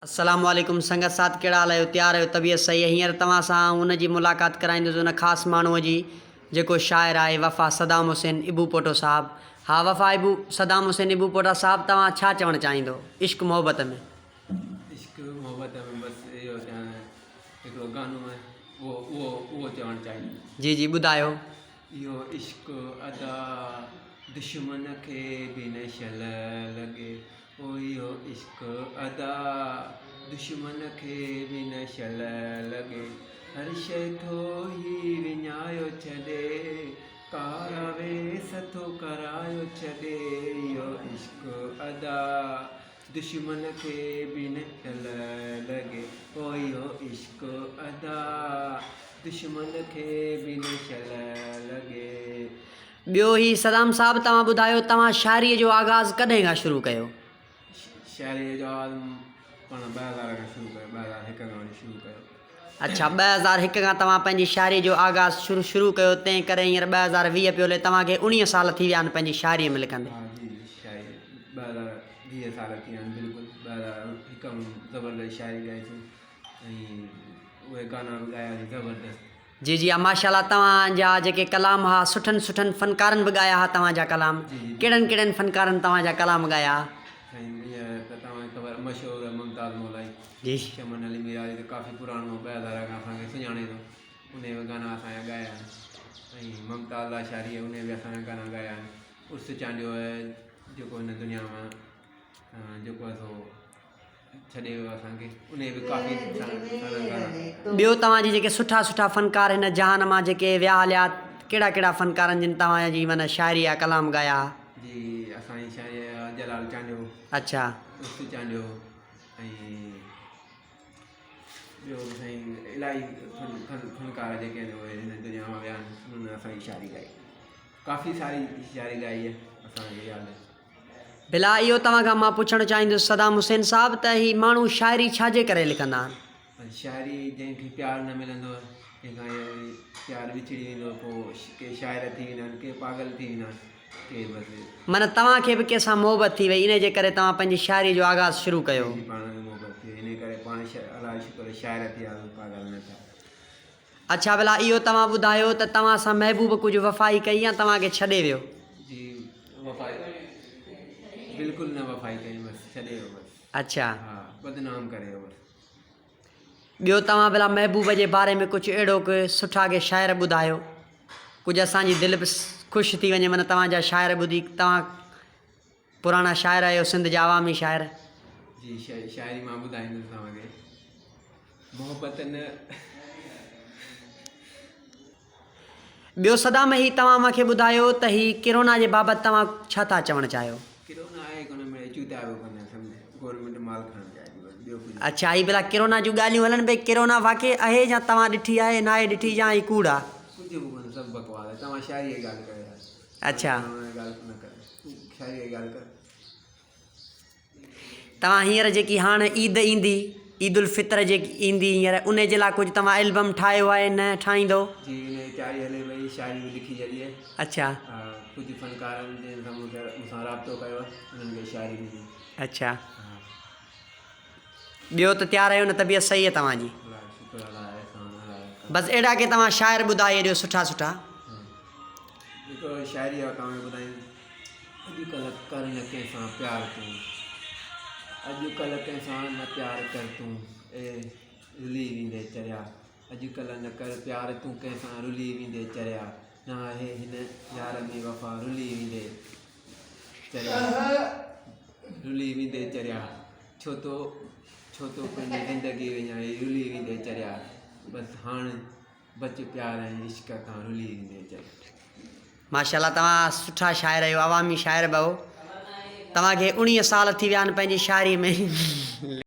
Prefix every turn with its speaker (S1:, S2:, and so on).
S1: السلام عليڪم سنگت ساٿ ڪهڙا حال آهيو تيار آهيو طبيعت صحيح آهي هينئر توهان سان آئون ان جي ملاقات ڪرائيندس ان خاص ماڻهوء جي جيڪو شاعر آهي وفا صدام حسين ابو پوٽو صاحب ها وفا ابو صدام حسين ابو پوٽا صاحب توهان ڇا چوڻ چاهيندو عشق محبت ۾.
S2: عشق محبت ۾ بس اهو چوڻ هڪڙو گانو آهي اهو اهو اهو چوڻ چاهيندس.
S1: جي جي ٻڌايو.
S2: اهو عشق ادا دشمن کي به نه شل لڳي او اهو عشق ادا دشمن کي به نه شل لڳي هر شيء ٿو هي وڃايو ڇڏي ڪارا ويس ٿو ڪرايو ڇڏي اهو عشق ادا دشمن کي به نه شل لڳي او اهو عشق ادا دشمن کي به نه شل لڳي.
S1: ٻيو هي صدام صاحب توهان ٻڌايو توهان شاعريء جو آغاز ڪڏهن کان شروع ڪيو؟
S2: شاعريء جو آغاز پاڻ 2000 کان شروع ڪيو، 2001 کان وڃي شروع ڪيو.
S1: اڇا 2001 کان توهان پنهنجي شاعريء جو آغاز شروع شروع ڪيو تنهن ڪري هينئر 2020 پيو هلي توهان کي 19 سال ٿي ويا آهن پنهنجي شاعريء ۾ لکندي.
S2: ها جي شاعري 2020 سال ٿي ويا آهن بلڪل 2001 ۾ زبردست شاعري ڳائيسون ۽ اهي گانا به ڳاياسين زبردست.
S1: جي جي ها ماشاءالله توهان جا جيڪي ڪلام ها سٺن سٺن فنڪارن به ڳايا ها توهان جا ڪلام ڪهڙن ڪهڙن فنڪارن توهان جا ڪلام ڳايا ها.
S2: سائين ائين ته توهان کي خبر مشهور ممتاز مولائي
S1: جي
S2: چمن علي ميرالي ته ڪافي پراڻو 2000 کان اسان کي سڃاڻي ٿو انهي به گانا اسان جا ڳايا آهن ۽ ممتاز لاشاري انهي به اسان جا گانا ڳايا آهن عرس چانڊيو جيڪو هن دنيا مان جيڪو آهي سو ڇڏي ويو اسان کي انهي به ڪافي سارا گانا.
S1: ٻيو توهان جي جيڪي سٺا سٺا فنڪار هن جهان مان جيڪي ويا هليا ڪهڙا ڪهڙا فنڪارن جن توهان جي معنيٰ شاعري يا ڪلام ڳايا ها.
S2: جي اسان جي شاعري جا جلال چانڊيو.
S1: اڇا.
S2: عرس چانڊيو ۽ ٻيو به سائين الاهي فنڪار جيڪي آهن اهي هن دنيا مان ويا آهن انهن اسان جي شاعري ڳائي ڪافي ساري شاعري ڳائي آهي اسان کي ياد آهي.
S1: ڀلا اهو توهان کان مان پڇڻ چاهيندس صدام حسين صاحب ته هي ماڻهو شاعري ڇا جي ڪري لکندا آهن؟
S2: شاعري جنهن کي پيار نه ملندو آهي جنهن کان اهو پيار وڇڙي ويندو آهي پوء ڪي شاعر ٿي ويندا آهن ڪي پاڳل ٿي ويندا آهن ڪي بس.
S1: معنيٰ توهان کي به ڪنهن سان محبت ٿي وئي انهي جي ڪري توهان پنهنجي شاعري جو آغاز شروع ڪيو.
S2: جي پاڻ ۾ محبت ٿي وئي انهي ڪري پاڻ الله جو شڪر شاعر ٿي ويا آهيون پاڳل نه ٿيا.
S1: اڇا ڀلا اهو توهان ٻڌايو ته توهان سان محبوب ڪجهه وفائي ڪئي يا توهان کي ڇڏي ويو؟
S2: جي وفائي بلڪل نه وفائي ڪئي بس ڇڏي ويو بس.
S1: اڇا.
S2: ها بدنام ڪري ويو بس.
S1: ٻيو توهان ڀلا محبوب جي باري ۾ ڪجهه اهڙو ڪي سٺا ڪي شاعر ٻڌايو ڪجهه اسان جي دل به خوش ٿي وڃي معنيٰ توهان جا شاعر ٻڌي توهان پراڻا شاعر آهيو سنڌ جا عوامي شاعر.
S2: جي شاعري مان ٻڌائيندس توهان کي محبت نه.
S1: ٻيو صدام هي توهان مان کي ٻڌايو ته هي ڪرونا جي بابت توهان ڇا ٿا چوڻ چاهيو.
S2: ڪرونا آهي ڪونه مڙئي چوتا پيو ڪندا سمجهه گورنمينٽ مال کڻڻ چاهي ٿي بس ٻيو ڪجهه.
S1: اڇا هي ڀلا ڪرونا جون ڳالهيون هلن پئي ڪرونا واقعي اهي يا توهان ڏٺي آهي ناهي ڏٺي يا هي ڪوڙ آ.
S2: ڪجهه به ڪونه سڀ بڪواس آهي توهان شاعري جي ڳالهه ڪريو يار.
S1: اڇا. توهان هينئر جيڪي هاڻ عيد ايندي عيد الفطر جيڪي ايندي هينئر انهي جي لاء ڪجهه توهان البم ٺاهيو آهي نه ٺاهيندو؟
S2: جي انهي جي تياري هلي پئي شاعري به لکي ڇڏي آهي.
S1: اڇا.
S2: ڪجهه فنڪارن جن سان مون سان رابطو ڪيو آهي انهن کي شاعري ڏني.
S1: اڇا. ٻيو ته تيار آهيو نه طبيعت صحيح آهي توهان جي.
S2: الله جو شڪر الله جو احسان الله جو ڪرم.
S1: بس اهڙا ڪي توهان شاعر ٻڌائي ڏيو سٺا سٺا.
S2: هڪ شاعري آ توهان کي ٻڌايان اڄ ڪلهه ڪر نه ڪنهن سان پيار تون اڄ ڪلهه ڪنهن سان نه پيار ڪر تون اي رلي ويندي چريا اڄ ڪلهه نه ڪر پيار تون ڪنهن سان رلي ويندي چريا نه آهي هن يار ۾ وفا رلي ويندي چريا رلي ويندي چريا ڇو تو ڇو تو پنهنجي زندگي وڃائي رلي ويندي چريا بس هاڻ بچ پيار ۽ عشق کان رلي ويندي چريا.
S1: ماشاءالله توهان سٺا شاعر آهيو عوامي شاعر به آهيو توهان کي 19 سال ٿي ويا آهن پنهنجي شاعري ۾.